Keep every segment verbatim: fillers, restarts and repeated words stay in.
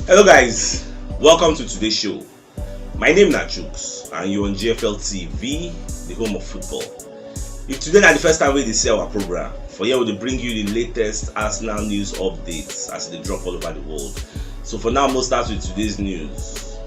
Hello guys, welcome to today's show. My name na Chuks and you're on G F L T V, the home of football. If today na the first time wey you dey see our program, for here we dey bring you the latest Arsenal news updates as e dey drop all over the world. So for now, we'll start with today's news.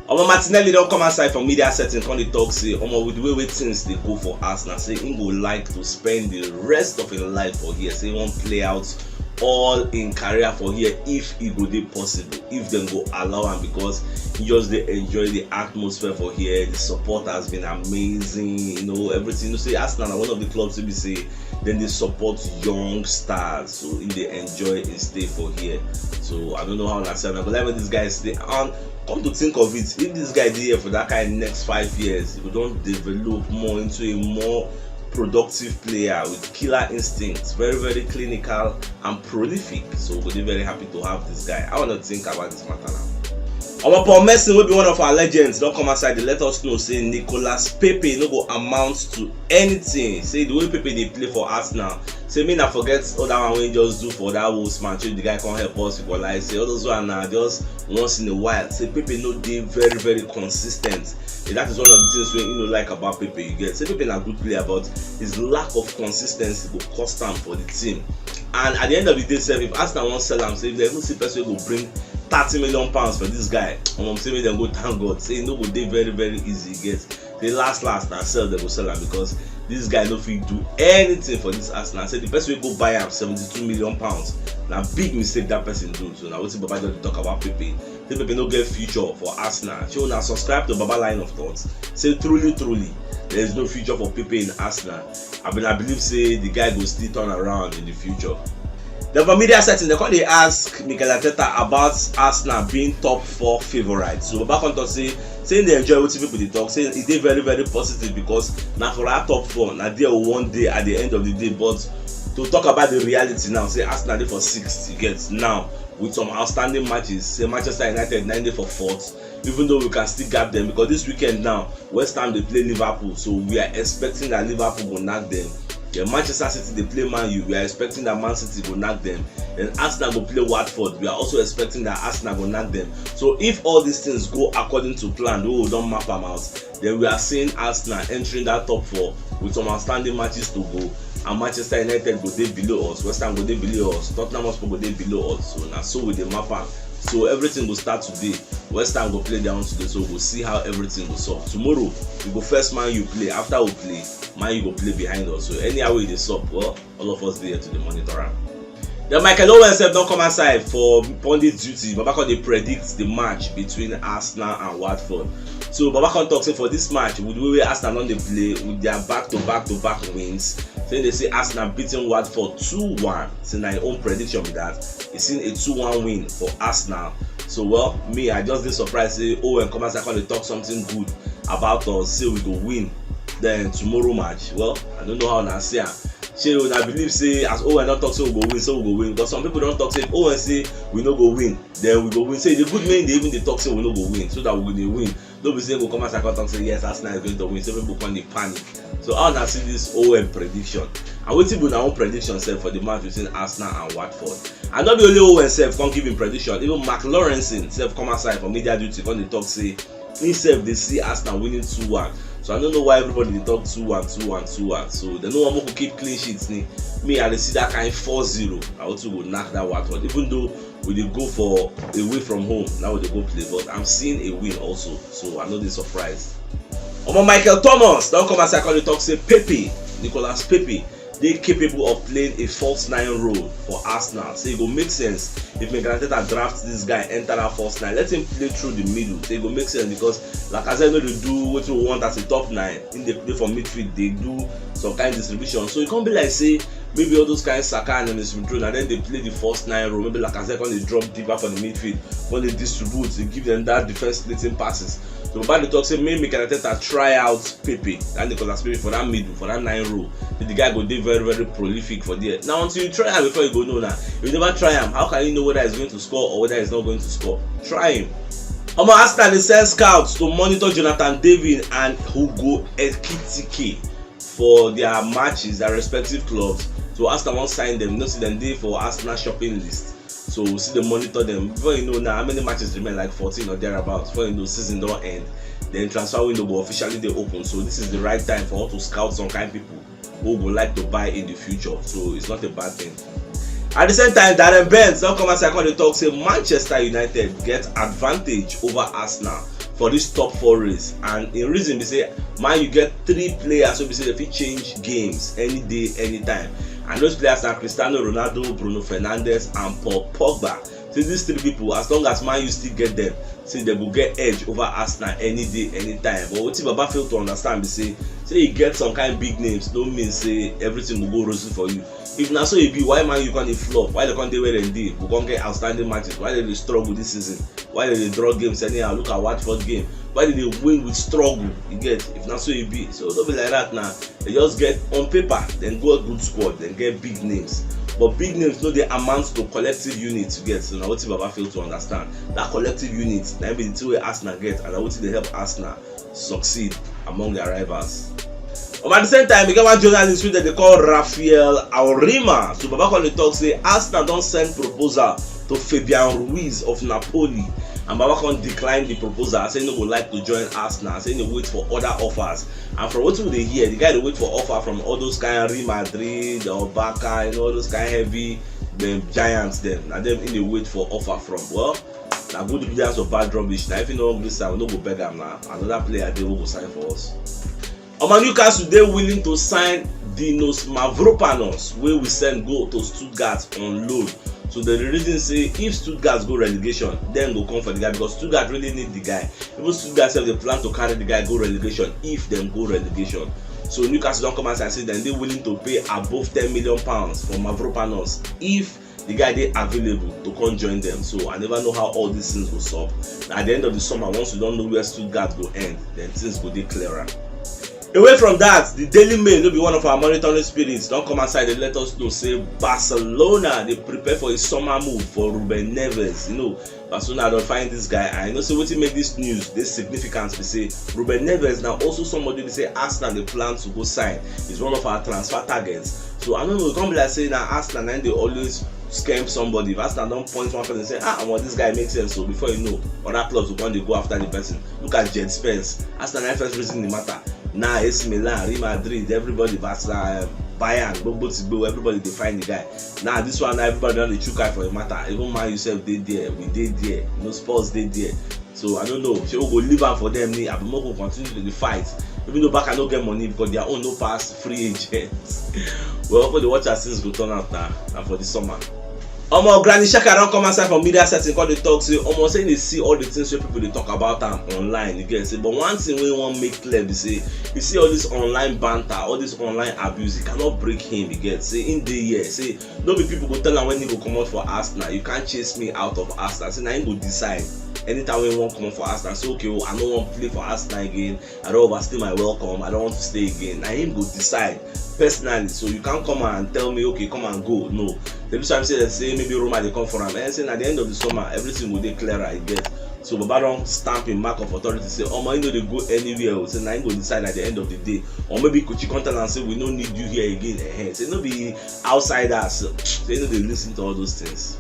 Omo, Martinelli don come outside from media setting come dey talk say, omo, with the way wey things dey go for Arsenal, say im go like to spend the rest of im life for here, say im wan play out all im career for here if e go dey possible, if dem go allow am, because he just dey enjoy the atmosphere for here. The support has been amazing, you know, everything. You know say Arsenal na one of the clubs wey be say dem dey support young stars, so im dey enjoy im stay for here. So I don't know how una see am. I go like make this guy stay. And come to think of it, if this guy dey here for that kind next five years, he go don develop more into a more productive player with killer instincts, very, very clinical and prolific. So we go dey very happy to have this guy. I wanna think about this matter now. Our Paul Merson, wey be one of our legends, don come outside dey let us know say Nicolas Pepe no go amount to anything. Say the way Pepe dey play for Arsenal, say me na forget all that one wey he just do for that Wolves match wey the guy come help us equalize. Say all those one na just once in a while. Say Pepe no dey very, very consistent. And that is one of the things wey you know like about Pepe. You get, say Pepe na good player, but his lack of consistency go cost am for the team. And at the end of the day sef, if Arsenal wan sell am, say if dem even see person wey go bring thirty million pounds for this guy, um, say make dem go thank God. Say e no go dey very, very easy. You get, the last last na sell dem go sell am, because this guy no fit do anything for this Arsenal. Say the person wey go buy am, seventy-two million pounds, na big mistake that person do. So na wetin Baba just dey talk about Pepe. Say Pepe no get future for Arsenal. Shey una subscribe to Baba Line of Thoughts? Say truly, truly, there is no future for Pepe in Arsenal. I been I believe say the guy go still turn around in the future. Then for media setting, dem come dey ask Mikel Arteta about Arsenal being top four favourites. So Baba come talk say, say im dey enjoy wetin people dey talk, say e dey very, very positive, because na for that top four, na there we wan dey at the end of the day. But to talk about the reality now, say Arsenal dey for sixth, you get, now, with some outstanding matches. Say Manchester United na im dey for fourth, even though we can still gap them, because this weekend now, West Ham dey play Liverpool, so we are expecting that Liverpool go knack them. Then Manchester City dey play Man U, we are expecting that Man City go knack them. Then Arsenal go play Watford, we are also expecting that Arsenal go knack them. So if all these things go according to plan, we don map am out, then we are seeing Arsenal entering that top four with some outstanding matches to go. And Manchester United go dey below us, West Ham go dey below us, Tottenham Hotspur go dey below us. So na so we dey map am. So everything go start today. West Ham go play their own today, so we go see how everything go solve. Tomorrow, we go first Man U play. After we play, Man U go play behind us. So anyhow wey e dey sup, well, all of us dey here to dey monitor am. Then Michael Owen sef don come outside for pundit duty. Baba come dey predict the match between Arsenal and Watford. So Baba come talk say for this match, with the way wey Arsenal don dey play with their back to back to back wins, say dey say Arsenal beating Watford two one. Say na im own prediction be that. He seen a two one win for Arsenal. So, well, me, I just dey surprised say Owen come outside come dey talk something good about us, say we go win then tomorrow match. Well, I don't know how una see am. Shey una believe say as Owen don talk say we go win, so we go win? Because some people don talk say if Owen say we no go win, then we go win. Say e dey good make e dey even dey talk say we no go win, so that we go dey win. No be say e go come outside come talk say yes, Arsenal is going to win, so people come dey panic. So how una see this Owen prediction? And wetin be una own prediction sef for the match between Arsenal and Watford? And no be only Owen sef come give im prediction, even Mark Lawrenson sef come outside for media duty come dey talk say im sef dey see Arsenal winning two one. So I no know why everybody dey talk two one, two one, two one. So dem no wan make we keep clean sheet ni? Me, I dey see that kind four zero. Na wetin go knack that Watford, even though we dey go for away from home, now we dey go play, but I'm seeing a win also, so I no dey surprised. Omo, Michael Thomas don come outside come dey talk say Pepe, Nicolas Pepe, dey capable of playing a false nine role for Arsenal. Say e go make sense if Mikel Arteta draft this guy enter that false nine, let him play through the middle. Say e go make sense because Lacazette no dey do wetin we want as a top nine. Im dey play for midfield, dey do some kind distribution. So e come be like say maybe all those kind Saka and Smith Rowe, na dem dey play the false nine role. Maybe Lacazette come dey drop deeper for the midfield, come dey distribute, dey give them that defense splitting passes. So Baba dey talk say make Mikel Arteta try out Pepe, that Nicolas Pepe for that middle, for that nine role. Say the guy go dey very, very prolific for there. Now until you try am before you go know now. If you never try am, how can you know whether he's going to score or whether he's not going to score? Try him. Omo, Arsenal dey send scouts to monitor Jonathan David and Hugo Ekitike for their matches, their respective clubs. So Arsenal wan sign them. You know say dem dey for Arsenal shopping list. So we still dey monitor them. Before you know now, how many matches remain? Like fourteen or thereabouts. Before you know, season don end. Then transfer window go officially dey open. So this is the right time for us to scout some kind people who go like to buy in the future. So it's not a bad thing. At the same time, Darren Bent don come outside come dey talk say Manchester United get advantage over Arsenal for this top four race, and im reason be say Man U get three players wey be say dem fit change games any day, anytime, and those players na Cristiano Ronaldo, Bruno Fernandes, and Paul Pogba. Say these three people, as long as Man U still get them, say dem go get edge over Arsenal any day, anytime. But wetin Baba fail to understand be say, say e get some kind big names no mean say everything go go rosy for you. If na so e be, why Man U come dey flop? Why dem come dey where dem dey? We come get outstanding matches. Why dem dey struggle this season? Why dem dey draw games anyhow? Look at Watford game. Why dem dey win with struggle? You get? If na so e be, so no be like that na. Dem just get on paper, dem go good squad, dem get big names. But big names no dey amount to collective unit, you get? So na wetin Baba fail to understand. That collective unit, na im be the thing wey Arsenal get, and na wetin dey help Arsenal succeed among their rivals. But at the same time, e get one journalist wey dem dey call Rafael Aurima. So Baba come dey talk say Arsenal don send proposal to Fabian Ruiz of Napoli, and Baba come decline the proposal, say e no go like to join Arsenal, say e dey wait for other offers. And from wetin we dey hear, the guy dey wait for offer from all those kind Real Madrid or Barca, you know, all those kind heavy dem giants dem. Na dem im dey wait for offer from. Well, na good leaders or bad rubbish. Na if you no wan gree sign, we no go beg am na. Another player dey wey go sign for us. Omo, Newcastle dey willing to sign Dinos Mavropanos wey we send go to Stuttgart on loan. So the reason say if Stuttgart go relegation, dem go come for the guy, because Stuttgart really need the guy. Even Stuttgart sef dey plan to carry the guy go relegation if dem go relegation. So Newcastle don come outside say dem dey willing to pay above ten million pounds for Mavropanos if the guy dey available to come join them. So I never know how all these things go solve. Na at the end of the summer, once we don know where Stuttgart go end, then things go dey clearer. Away from that, the Daily Mail, no be one of our monitoring spirits, don come outside dey let us know say Barcelona dey prepare for a summer move for Ruben Neves. You know, Barcelona don find this guy, and you know say wetin make this news dey significant be say Ruben Neves na also somebody be say Arsenal dey plan to go sign. He's one of our transfer targets. So I no know, e come be like say na Arsenal na im dey always scam somebody. If Arsenal don point one person say, "Ah, omo, this guy make sense," so before you know, other clubs go come dey go after the person. Look at Djed Spence. Arsenal na im first reason the matter. Now A C Milan, Real Madrid, everybody, Barca, um, Bayern, gbogbo tigbo, everybody dey find the guy. Now this one, now everybody don dey chook eye for the matter. Even Man U sef dey there, we dey there. You know, Spurs dey there. So I don't know. Shey we go leave am for them ni, abi make we continue to dey fight? Even though Barca no get money because their own no pass free agents. Well, hope the watch as things go turn out na, na for the summer. Omo, Granit Xhaka don come outside from media setting come dey talk say, omo, say e dey see all the things wey people dey talk about am online. You get say, but one thing wey e wan make clear be say, you see all this online banter, all this online abuse, e cannot break him. You get say, im dey here, say no be people go tell am when he go comot for Arsenal. You can't chase me out of Arsenal. Say na him go decide anytime wey he wan comot for Arsenal. Say, okay, oh, I no wan play for Arsenal again. I don overstay my welcome. I don't want to stay again. Na him go decide personally. So you can't come and tell me, okay, come and go. No. The reason I'm saying that, say maybe Roma dey come for am. And say at the end of the summer, everything go dey clearer, I get. So Baba don stamp im mark of authority, say, omo, he no dey go anywhere o. Say na him go decide at the end of the day. Or maybe Kuchi come tell am say, we no need you here again. Eh, say no be outsiders. Say no dey listen to all those things.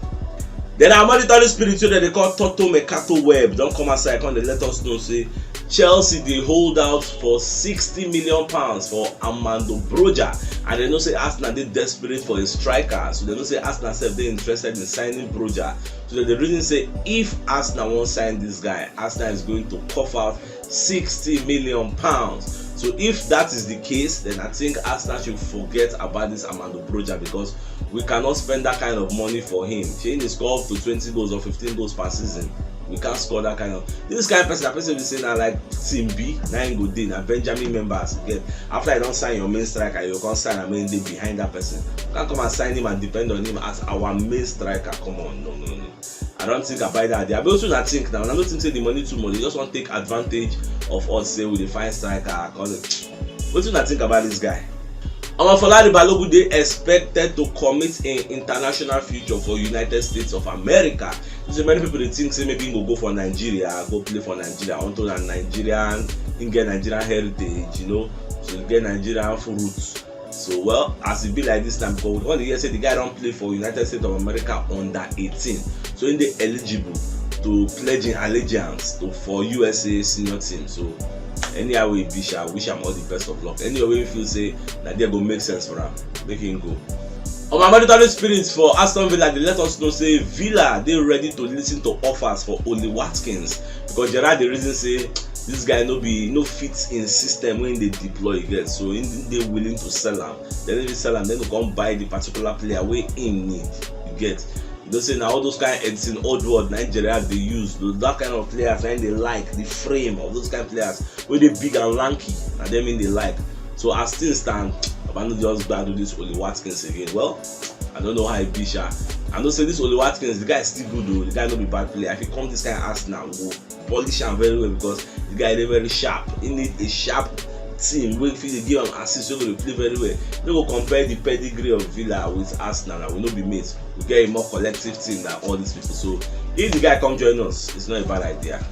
Then our monitoring spirit wey dem dey call Toto Mercato Web don come outside come dey let us know say Chelsea dey hold out for sixty million pounds for Armando Broja, and dem know say Arsenal dey desperate for a striker, so dem know say Arsenal sef dey interested in signing Broja. So dem dey reason say if Arsenal wan sign this guy, Arsenal is going to cough out sixty million pounds. So if that is the case, then I think Arsenal should forget about this Armando Broja, because we cannot spend that kind of money for him. Shey he dey score up to twenty goals or fifteen goals per season? We can't score that kind of, this kind of person, na person we say na like Timbi, na him go dey, na Benjamin members get. After you don sign your main striker, you can't sign am, dey behind that person. You can't come and sign him and depend on him as our main striker. Come on, no, no, no. I don't think I buy that. They are also not think now. I don't think say the money too much. They just want to take advantage of us. Say we dey find striker. Wetin una think about this guy? Omo, Folari Balogun dey expected to commit im international future for United States of America. You see, many people dey think say maybe he go go for Nigeria, go play for Nigeria, unto na Nigerian, he get Nigerian heritage, you know, so he get Nigerian roots. So, well, as e be like this time, because we don dey hear say the guy don play for United States of America under eighteen, so he dey eligible to pledging allegiance to for U S A senior team. So anyhow wey e be sha, wish am all the best of luck. Anywhere wey you feel say na there go make sense for am, make him go. On my monitoring spirits for Aston Villa, they let us know say Villa dey ready to listen to offers for Ollie Watkins, because Gerrard dey reason say this guy no be, no fit in system wey dey deploy again, so he dey willing to sell am. Then if he sell am, then go come buy the particular player wey he need. You get? You know say na all those kind Edson Odward na Gerrard dey use. Those, that kind of players na him dey like, the frame of those kind of players wey dey big and lanky, na dem him dey like. So as things stand, Baba no just gbadu this Ollie Watkins again. Well, I don't know how e be sha. I know say this Ollie Watkins, the guy still good o. The guy no be bad player. If he come this kind of Arsenal, we go polish am very well, because the guy dey very sharp. He need a sharp team wey fit dey give am assist, wey go dey play very well. No go compare the pedigree of Villa with Arsenal. Na we no be mates. We get a more collective team than all these people. So if the guy come join us, it's not a bad idea.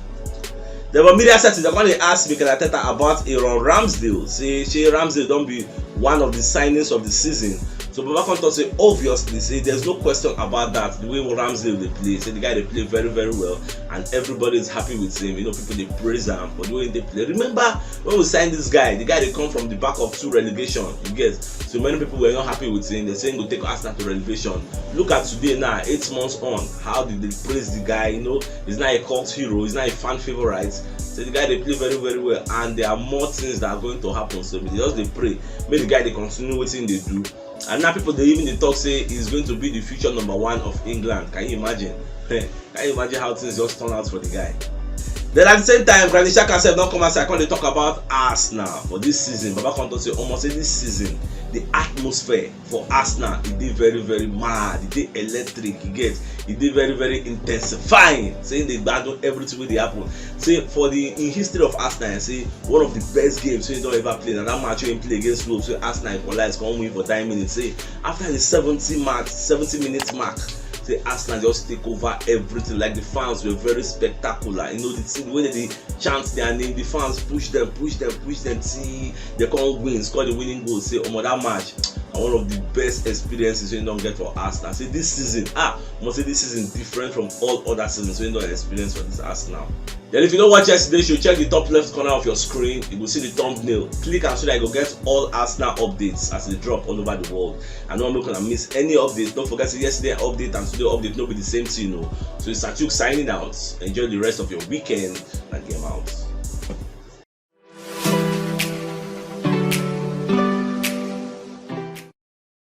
Then for media settings, dem come dey ask Mikel Arteta about Aaron Ramsdale. Say shey Ramsdale don be one of the signings of the season. So Baba come talk say, obviously, say there's no question about that. The way Ramsdale dey play, say the guy dey play very, very well, and everybody is happy with him. You know, people dey praise am for the way he dey play. Remember when we signed this guy, the guy dey come from the back of two relegation. You get? So many people were not happy with him. They say he go take Arsenal to relegation. Look at today now, eight months on, how did they praise the guy? You know, he's not a cult hero, he's not a fan favorite. So the guy dey play very, very well, and there are more things that are going to happen. So we just dey pray, make the guy dey continue wetin he dey do. And now people dey even dey talk say he's going to be the future number one of England. Can you imagine? Can you imagine how things just turn out for the guy? Then at the same time, Granit Xhaka sef don come outside, come dey talk about Arsenal for this season. Baba come talk say, omo, say this season, the atmosphere for Arsenal, e dey very, very mad, e dey electric, you get, e dey very, very intensifying. Say e dey gbadun everything wey dey happen. Say for the, in history of Arsenal, say one of the best games wey he don ever play na that match wey he play against Wolves, wey Arsenal equalize come win for nine minutes. Say after the seventy mark, seventy minutes mark, say Arsenal just take over everything. Like, the fans were very spectacular. You know, the thing, the way they dey chant their name, the fans push them, push them, push them till they come win, score the winning goal. Say, omo, that match na one of the best experiences wey he don get for Arsenal. Say this season, ah, omo, say this season different from all other seasons wey he don experience for this Arsenal. Then if you no watch yesterday show, check the top left corner of your screen. You go see the thumbnail. Click am so that you go get all Arsenal updates as they drop all over the world. I no wan make una miss any update. Don't forget say yesterday update and today update no be the same thing o. So it's Achuk signing out. Enjoy the rest of your weekend and game out.